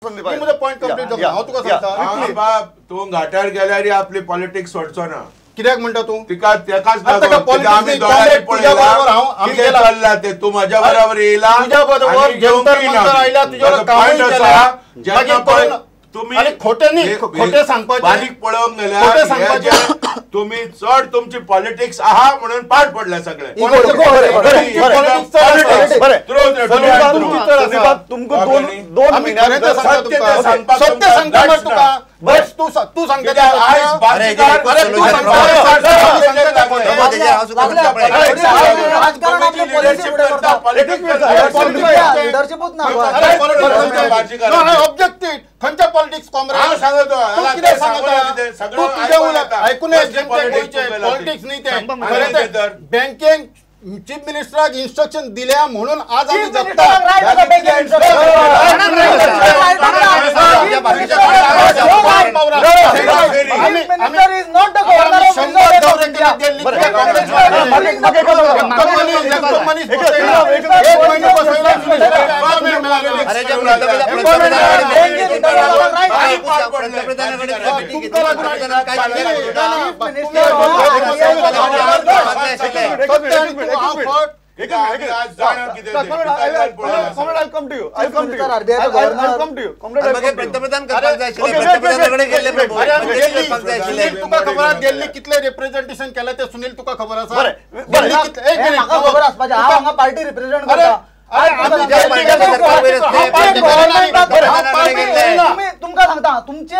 Point complete जावंक हांव तुका सांगता बाब तूं घाटार गेल्यार आपली पॉलिटिक्स सोडचो ना कित्याक म्हणटा तूं तिका तेकाच लागून आमी दोळ्यांनी पळयलां कितें चल्लां तें तूं म्हज्या बरोबर येयला तुज्या बरोबर जंतर मंतर आयला तुज्या बरोबर कामूय केलां जेन्ना पळय तुमी खोटें न्ही खोटें सांगपाचें बारीक पळोवंक गेल्यार तुमी चड तुमची पॉलिटिक्स आहा म्हणून पाठ पडल्या सगळे तुमकां दोन म्हयन्या सत्य सांगता तुका बस तू तू सांगता ऑब्जेक्टिव्ह खंयच्या पॉलिटिक्स कॉम्रेड तूं कितें सांगता तूं तुजें आयकून पॉलिटिक्स न्ही तें बँकेन चीफ मिनिस्टराक इन्स्ट्रक्शन दिल्या म्हणून आज आमी जगता तुका खबर आसा दिल्ली कितले रिप्रेझेंटेशन केलें ते सुनील तुका खबर आसा हांव पार्टी रिप्रेझेंट करता तुमकां सांगता तुमचे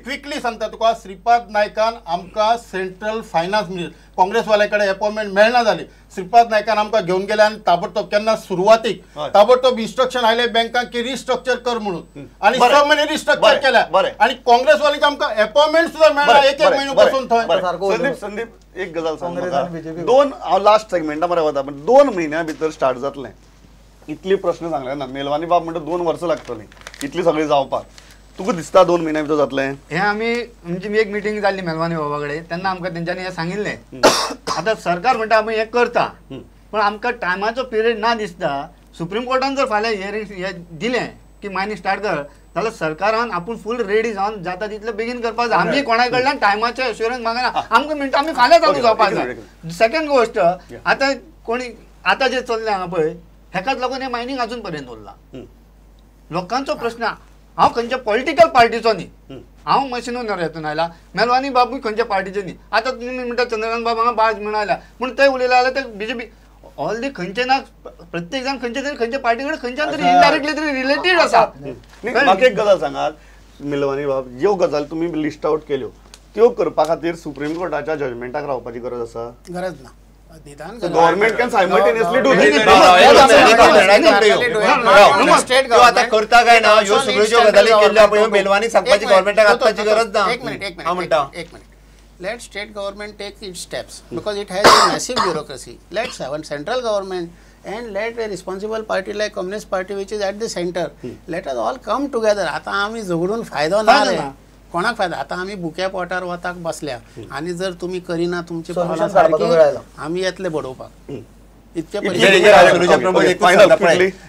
क्विकली सांगता तुका श्रीपाद नायकान आमकां सेंट्रल फायनान्स मिनिस्टर काँग्रेसवाल्या कडेन अपॉइंटमेंट मेळना जाली श्रीपाद नायकान आमकां घेवन गेले आनी ताबडतोब केन्ना सुरवातीक ताबडतोब इन्स्ट्रक्शन आयले बँकांक की रिस्ट्रक्चर कर म्हणून आनी 6 म्हयने रिस्ट्रक्चर केल्या आनी काँग्रेसवाल्यांक आमकां अपॉइंटमेंट सुद्दां मेळना एक एक म्हयनो बसून थंय. संदीप एक गजाल सांग दोन हांव लास्ट सेगमेंटा मरे वता पण 2 म्हयन्या भितर स्टार्ट जातलें इतली प्रश्न सांगले ना मेलवानी बाब म्हणटा 2 वर्सां लागतलीं इतली सगळी जावपाक तुका दिसता 2 म्हयन्या भितर जातलें हें आमी आमची एक मिटींग जाल्ली मेलवानी बाबा कडेन तेन्ना आमकां तेंच्यांनी हें सांगिल्लें आतां सरकार म्हणटा आमी हें करता पण आमकां टायमाचो पिरियड ना दिसता सुप्रीम कोर्टान जर फाल्यां हियरींग हें दिलें की मायनिंग स्टार्ट कर जाल्यार सरकारान आपूण फूल रेडी जावन जाता तितले बेगीन करपाक जाय आमी कोणा कडल्यान टायमाचें एश्युरन्स मागना आमकां म्हणटा आमी फाल्यां चालू जावपाक जाय सेकंड गोश्ट आतां कोणी आतां जें चल्लें हांगा पळय हेकाच लागून हें मायनिंग अजून पर्यंत उरलां लोकांचो प्रश्न हांव खंयच्या पॉलिटिकल पार्टीचो न्ही हांव मशिनून हेतून आयला मेलवानी बाबूय खंयच्या पार्टीचे न्ही आतां तुमी म्हणटा चंद्रकांत बाब हांगा बाज म्हणून आयला पूण ते उलयले जाल्यार ते बीजेपी ऑल the खंयचे ना प्रत्येक जाण खंयचे तरी खंयच्या पार्टी कडेन खंयच्यान तरी इनडायरेक्टली तरी रिलेटेड आसा म्हाका एक गजाल सांगात मिलवानी बाब ज्यो गजाल तुमी लिस्ट आउट केल्यो त्यो करपा खातीर सुप्रीम कोर्टाच्या जजमेंटाक रावपाची गरज आसा गरज ना Government can simultaneously do this. आता करता काय ना ह्यो सगळ्यो ज्यो गजाली केल्ल्यो पळय मेलवानी सांगपाची गव्हर्मेंटाक आतांची गरज ना. एक मिनिट एक मिनिट एक minute. Let state government take its steps because it has a massive bureaucracy. Let's have a central government and let a responsible party like Communist Party, which is at the center, let us all come together. आता आम्ही झगडून फायदो ना रे, कोणाक फायदा? आता आम्ही बुक्या पोटार वताक बसल्या आणि जर तुम्ही करीना तुमचे पावलां सारकी आम्ही येतले बडोवपाक.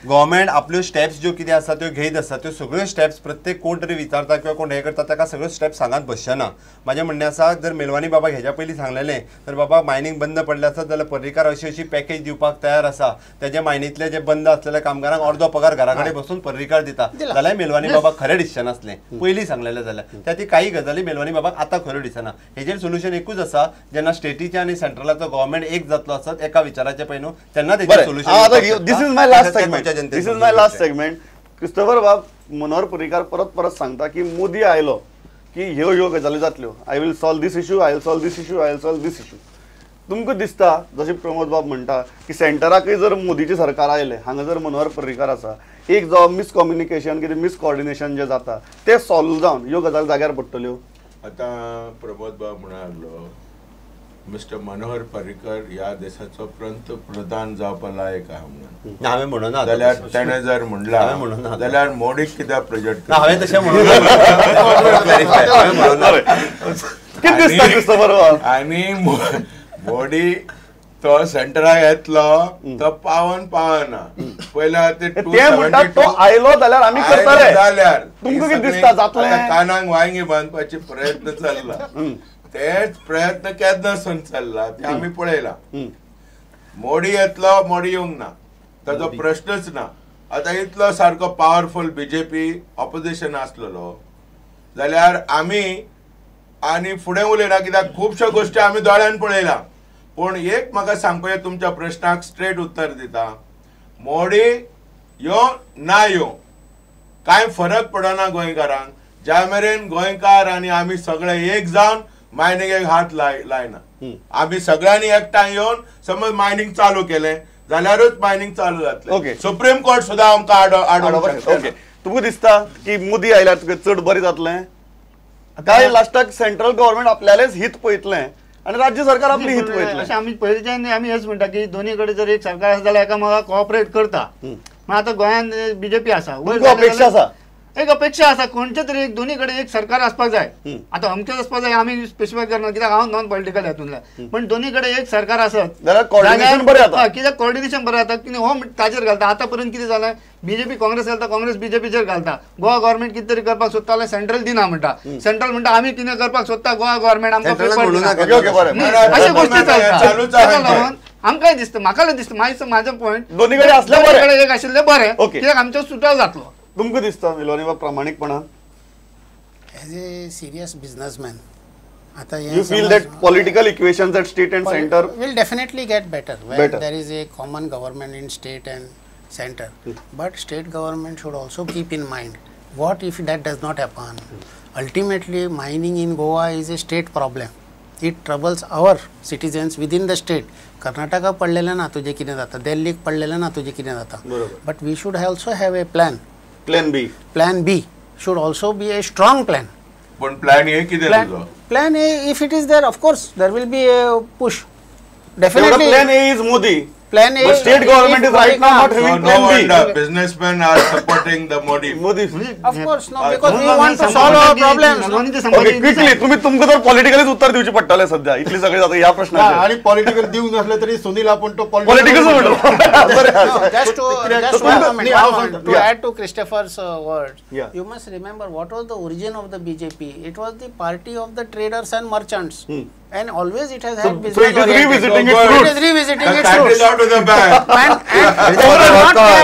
गव्हर्मेंट आपल्यो स्टेप्स ज्यो कितें आसा त्यो घेयत आसा, त्यो सगळ्यो स्टेप्स प्रत्येक कोण तरी विचारता किंवा कोण हें करता ताका सगळ्यो स्टेप्स सांगात बसचे ना. म्हाजें म्हणणें आसा जर मेलवानी बाबा हेज्या पयलीं सांगलेलें तर बाबा मायनींग बंद पडलें आसत जाल्यार पर्रीकार अशी अशी पॅकेज दिवपाक तयार आसा, तेजे मायनींतले जे बंद आसलेल्या कामगारांक अर्दो पगार घरा कडेन बसून पर्रीकार दिता जाल्यार मेलवानी बाबा खरें डिसिजन आसलें पयलीं सांगलेलें जाल्यार. त्या ती काही गजाली मेलवानी बाबाक आतां खऱ्यो दिसना. हेजेर सोल्युशन एकूच आसा, जेन्ना स्टेटीचें आनी सेंट्रलाचो गव्हर्मेंट एक जातलो आसत एका विचाराचे पळय न्हू तेन्ना तेजें solution. This is my last segment. This is my last segment. Christopher बाब, मनोहर पर्रीकार परत परत सांगता की मोदी आयलो की ह्यो ह्यो गजाली जातल्यो, I will solve this issue, I will solve this issue, I will solve this issue. तुमकां दिसता जशें प्रमोद बाब म्हणटा की सेंटराकय जर मोदीचें सरकार आयलें, हांगा जर मनोहर पर्रीकार आसा, एक जावं मिसकम्युनिकेशन कितें मिसकॉर्डिनेशन जें जाता तें सॉल्व जावन ह्यो गजाली जाग्यार पडटल्यो. आतां प्रमोद बाब म्हणालो मिस्टर मनोहर पर्रीकर ह्या देशाचो पंतप्रधान जावपा लायक आहा म्हणून हांवें म्हणूना जाल्यार तेणें जर म्हणलां जाल्यार मोदीक कित्याक प्रेजेंट? हांवें तशें म्हणूना. कितें दिसता क्रिस्तोफर बाब? आनी मोदी तो सेंटराक येतलो तो पावन पावना पयला ते म्हणटा तो आयलो जाल्यार आमी करतले जाल्यार तुमकां कितें दिसता जातलें? कानाक वांगी बांदपाचे प्रयत्न चल्ला, तेच प्रयत्न केन्ना सून चल्ला ते आमी पळयला. मोदी येतलो, मोदी येवंक ना, ताजो प्रश्नच ना. आतां इतलो सारको पावरफूल बीजेपी ऑपोजिशन आसलेलो जाल्यार आमी आनी फुडें उलयना कित्याक खुबश्यो गोश्टी आमी दोळ्यान पळयला. पूण एक म्हाका सांगपाचें तुमच्या प्रश्नाक स्ट्रेट उत्तर दिता, मोदी यो ना यो कांय फरक पडना गोंयकारांक, ज्या मेरेन गोंयकार आनी आमी सगळे एक जावन मायनिंगेक हात लायना. आमी सगळ्यांनी एकठांय येवन समज मायनिंग चालू केलें जाल्यारूच मायनिंग चालू जातलें. सुप्रीम कोर्ट सुद्दां आमकां आडोवंक शकता. तुमकां दिसता की मोदी आयल्यार तुका चड बरें जातलें काय लास्टाक सेंट्रल गव्हर्नमेंट आपल्यालेच हित पळयतलें आनी राज्य सरकार आपली हित पळयतलें? अशें आमी पयलींच्यान आमी हेच म्हणटा की दोनी कडेन जर एक सरकार आसा जाल्यार एकामेकाक कॉपरेट करता. पूण आतां गोंयांत बीजेपी आसा, अपेक्षा आसा, एक अपेक्षा आसा कोणचे तरी एक दोनी कडेन एक सरकार आसपाक जाय. आतां अमकेच आसपाक जाय आमी स्पेसिफाय करना कित्याक हांव नॉन पॉलिटिकल हातूंतल्यान, पण दोनी कडेन एक सरकार आसत जाल्यार कोऑर्डिनेशन बरें जाता. कित्याक कोऑर्डिनेशन बरें जाता की हो ताजेर घालता. आतां पर्यंत कितें जालें, बीजेपी काँग्रेस घालता, काँग्रेस बीजेपीचेर घालता. गोवा गव्हर्मेंट कितें तरी करपाक सोदता जाल्यार सेंट्रल दिना म्हणटा, सेंट्रल म्हणटा आमी कितें करपाक सोदता, गोवा गव्हर्मेंट आमकां पेपर दिना. अश्यो गोश्टी चलता. ताका लागून आमकांय दिसता, म्हाका दिसता म्हाजो पॉयंट दोनी कडेन आसलें बरें, एक आशिल्लें बरें कित्याक आमचो सुटाव जातलो. तुमकां दिसता मेलवानी बाब प्रामाणीकपणान एज ए सिरियस बिजनेसमॅन आता you feel that political equations at state and centre will definitely get better when there is a common government in state and centre, but state government should also keep in mind what if that does not happen. Ultimately mining in Goa is a state problem, it troubles our citizens within the state. Karnataka पडलेलें ना तुजें कितें जाता, दिल्लीक पडलेलें ना तुजें कितें जाता, but we should also have a plan. Plan B. Plan B should also be a strong plan. But plan A कितें तुजो? Plan A, if it is there, of course there will be a push. Definitely. Plan A is Modi. Plan A. But state government is right now not having plan B. No wonder businessmen are supporting the Modi. Modi. Of course, no, because we want to solve our problems. Okay, quickly, तुम्ही तुमकां तर पॉलिटिकलीच उत्तर दिवचें पडटलें सध्या इतली सगळी जाता ह्या प्रश्नाचेर. आनी पॉलिटिकल दिवंक नासलें तरी सुनील आपूण तो पॉलिटिकल म्हणलो. Just to add to Christopher's words, you must remember what was the origin of the BJP. It was the party of the traders and merchants. And always it has had business. So it is revisiting its roots. It is revisiting its roots. Is out of the bag.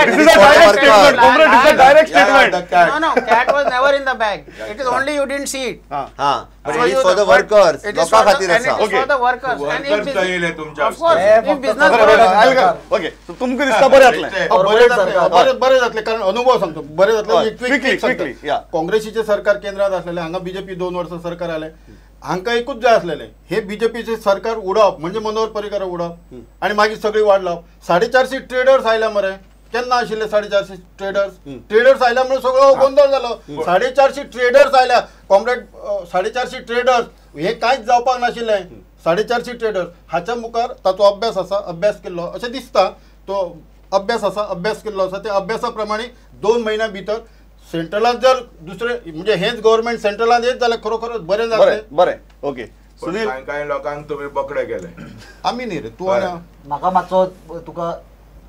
This is a direct statement. Comrade, this is a direct statement. No, no, cat was never in the bag. It is only you didn't see it. But it is for the workers. It is for the workers. And if of course, if business. Okay. So तुमकां दिसता बरें जातलें? बरें जातलें कारण अनुभव सांगतो. बरें जातलें. Quickly, quickly. काँग्रेसीचें सरकार केंद्रात आसलेलें, हांगा बीजेपी 2 वर्सां सरकार आलें. हांकां एकूच जाय आसलेलें हे बीजेपीचे सरकार उडोवप म्हणजे मनोहर पर्रीकार उडोवप आनी मागीर सगळी वाट लावप. 450 ट्रेडर्स आयल्या मरे, केन्ना आशिल्ले 450 ट्रेडर्स? ट्रेडर्स आयल्या म्हणून सगळो गोंदळ जालो. 450 ट्रेडर्स आयल्या कॉम्रेड, 450 ट्रेडर्स हे कांयच जावपाक नाशिल्लें. 450 ट्रेडर्स हाच्या मुखार ताचो अभ्यास आसा, अभ्यास केल्लो अशें दिसता. तो अभ्यास आसा, अभ्यास केल्लो आसा. त्या अभ्यासा प्रमाणे 2 म्हयन्या भितर सेंट्रलान जर दुसरे म्हणजे हेच गव्हर्मेंट सेंट्रलान येत जाल्यार खरोखरच बरें जातलें. बरें, ओके. सुनील, कांय लोकांक तुमी बकडे केले. आमी न्ही रे, तूं म्हाका मातसो तुका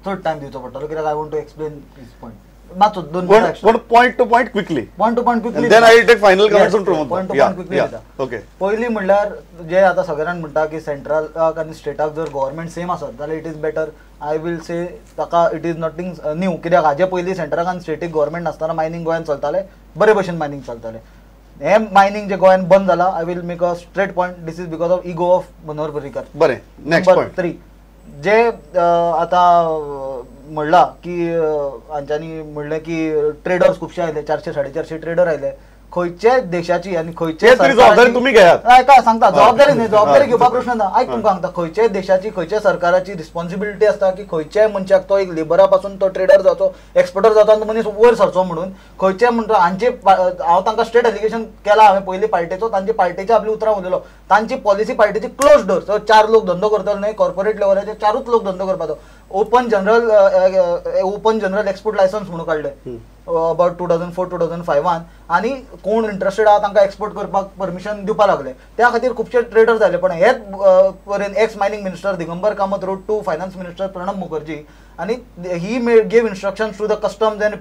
चड टायम दिवचो पडटलो कित्याक I want to explain this point. मातसो 2 minutes. Point to point quickly. Point to point quickly. Then I will take final comments on Pramod. Point to point quickly दिता. ओके. पयलीं म्हणल्यार जे आतां सगळ्यांक म्हणटा की सेंट्रलाक आनी स्टेटाक जर गव्हर्मेंट सेम आसत जाल्यार it is better. I will say ताका it is nothing new कित्याक हाजे पयलीं सेंट्राक आनी स्टेटीक गव्हर्मेंट नासतना मायनींग गोंयांत चलतालें, बरे भशेन मायनींग चलतालें. हें मायनींग जे गोंयांत बंद जालां, I will make a straight point, this is because of ego of Manohar Parrikar. बरें, नेक्स्ट पॉयंट 3 जे आतां म्हणलां की हांच्यांनी म्हणलें की ट्रेडर्स खुबशे आयले, 400 450 ट्रेडर आयले. खंयच्याय देशाची आनी खंयच्याय जबाबदारी तुमी घेयात. आयका सांगता, जबाबदारी न्ही, जबाबदारी घेवपाक प्रश्न ना. आयक तुमकां सांगता, खंयच्याय देशाची खंयच्याय सरकाराची रिस्पॉन्सिबिलिटी आसता की खंयच्याय मनशाक तो एक लेबरा पासून तो ट्रेडर जावचो, एक्सपोर्टर जावचो आनी तो मनीस वयर सरचो म्हणून. खंयच्याय म्हणटा हांचे हांव तांकां स्ट्रेट एलिगेशन केला हांवें पयलीं पार्टेचो, तांचे पार्टेचे आपली उतरां उलयलो. तांची पॉलिसी पार्टेची क्लोज डोर, सो 4 लोक धंदो करतले न्हय, कॉर्पोरेट लेवलाचेर 4 लोक धंदो करपाचो. Open general export licence म्हणून काडले अबाउट 2004 2005 आनी कोण इंट्रस्टेड आहा तांकां एक्सपोर्ट करपाक परमिशन दिवपाक लागले. त्या खातीर खुबशे ट्रेडर जाले. पण हेच पर्यंत ex mining minister Digambar Kamat wrote to finance minister Pranab Mukherjee आनी he gave instructions to the customs and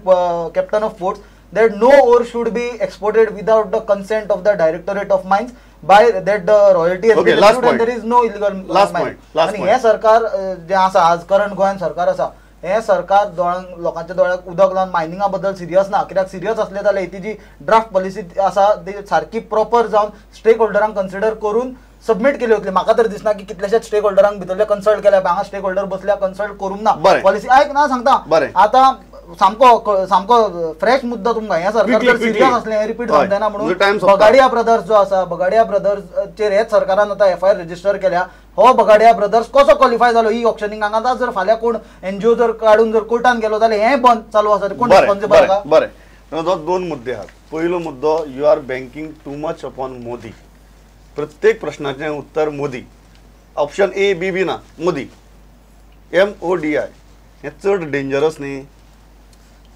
captain of ports that no ore should be exported without the consent of the Directorate of Mines by that the royalty has been issued and there is no illegal mine. आनी हें सरकार जें आसा आज current गोंयान सरकार आसा, हें सरकार दोळ्यांक लोकांच्या दोळ्याक उदक लावन मायनिंगा बद्दल सिरियस ना. कित्याक सिरियस असले जाल्यार ती जी ड्राफ्ट पॉलिसी आसा ती सारकी प्रॉपर जावन स्टेक होल्डरांक कन्सिडर करून सबमीट केली वतली. म्हाका तर दिसना की कितलेशेच स्टेक होल्डरांक भितरले कन्सल्ट केल्या, हांगा स्टेक होल्डर बसल्या कन्सल्ट करूंक ना पॉलिसी. आयक ना सांगता आतां सामको सामको फ्रेश मुद्दो तुमकां. हें सरकार जर सिरियस असलें हें रिपीट जावंक जायना म्हणून बगाडिया ब्रदर्स जो आसा, बगाडिया ब्रदर्सचेर हेच सरकारान आतां एफआयआर रजिस्टर केल्या. हो बगाडिया ब्रदर्स कसो क्वॉलिफाय जालो ई ऑक्शनिंग हांगा? आतां जर फाल्यां कोण एनजीओ जर काडून जर कोर्टान गेलो जाल्यार हें बंद चालू आसा, कोण रिस्पॉन्सिबल आसा? बरें, दोन मुद्दे आहात. पयलो मुद्दो, you are banking too much upon Modi. प्रत्येक प्रश्नाचें उत्तर मोदी, ऑप्शन ए बी बी ना, मोदी, MODI. हें चड डेंजरस न्ही?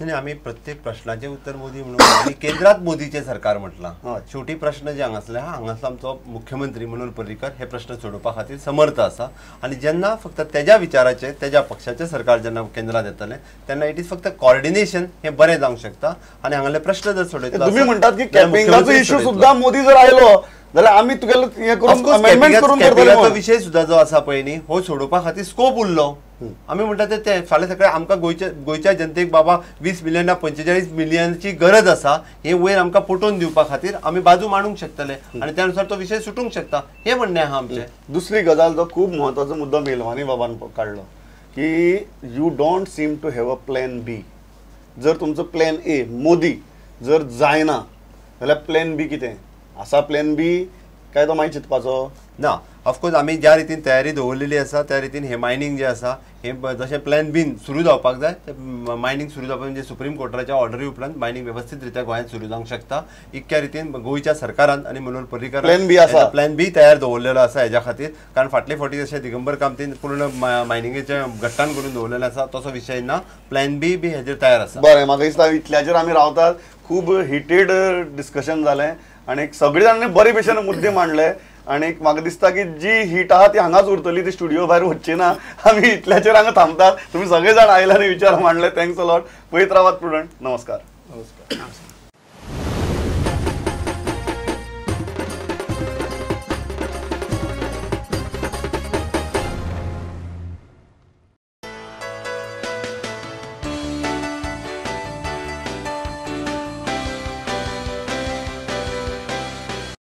नाही, आमी प्रत्येक प्रश्नाचें उत्तर मोदी म्हणून आनी केंद्रात मोदीचें सरकार म्हटलां. शेवटी प्रश्न जे हांगासले आहा, हांगासलो आमचो मुख्यमंत्री मनोहर पर्रीकर हे प्रश्न सोडोवपा खातीर समर्थ आसा आनी जेन्ना फक्त तेज्या विचाराचे तेज्या पक्षाचें सरकार जेन्ना केंद्रात येतलें तेन्ना it is फक्त कॉर्डिनेशन हें बरें जावंक शकता आनी हांगासले प्रश्न जर सोडयतलो. तुमी म्हणटात की कॅपिंगाचो इशू सुद्दां मोदी जर आयलो जाल्यार आमी तुगेलो हें करून अमेंडमेंट करून करतले. विशय सुद्दां जो आसा पळय न्ही हो सोडोवपा खातीर स्कोप उरलो. आमी म्हणटा ते फाल्यां सकाळी आमकां गोंयच्या जनतेक बाबा 20 मिलियन ना 45 मिलियनची गरज आसा हे वयर आमकां पटोवन दिवपा खातीर आमी बाजू मांडूंक शकतले आनी त्या अनुसार तो विशय सुटूंक शकता, हें म्हणणें आहा आमचें. दुसरी गजाल जो खूब म्हत्वाचो मुद्दो मेलवानी बाबान काडलो की you don't seem to have a plan B. जर तुमचो प्लॅन ए मोदी जर जायना जाल्यार प्लॅन बी कितें आसा? प्लॅन बी काय तो मागीर चिंतपाचो ना. ऑफकोर्स आमी ज्या रितीन तयारी दवरलेली आसा त्या रितीन हें मायनींग जें आसा हें जशें प्लॅन बीन सुरू जावपाक जाय, ते मायनींग सुरू जावपाक म्हणजे सुप्रीम कोर्टाच्या ऑर्डरी उपरांत मायनींग वेवस्थीत रित्या गोंयांत सुरू जावंक शकता. इतक्या रितीन गोंयच्या सरकारान आनी मनोहर पर्रीकर प्लॅन बी आसा, प्लॅन बी तयार दवरलेलो आसा हेज्या खातीर. कारण फाटले फावटी जशें दिगंबर कामतीन पूर्ण मायनिंगेचें घट्टान करून दवरलेलें आसा तसो विशय ना, प्लॅन बी बी हेजेर तयार आसा. बरें, म्हाका दिसता इतल्याचेर आमी रावतात. खूब हिटेड डिस्कशन जालें आनी सगळे जाणांनी बरे भशेन मुद्दे मांडले आनी म्हाका दिसता की जी हीट आहा ती हांगाच उरतली, ती स्टुडिओ भायर वचची ना. आमी इतल्याचेर हांगा थांबतात. तुमी सगळे जाण आयले आनी विचार मांडले. Thanks a lot. पळयत रावात प्रुडंट. नमस्कार. नमस्कार.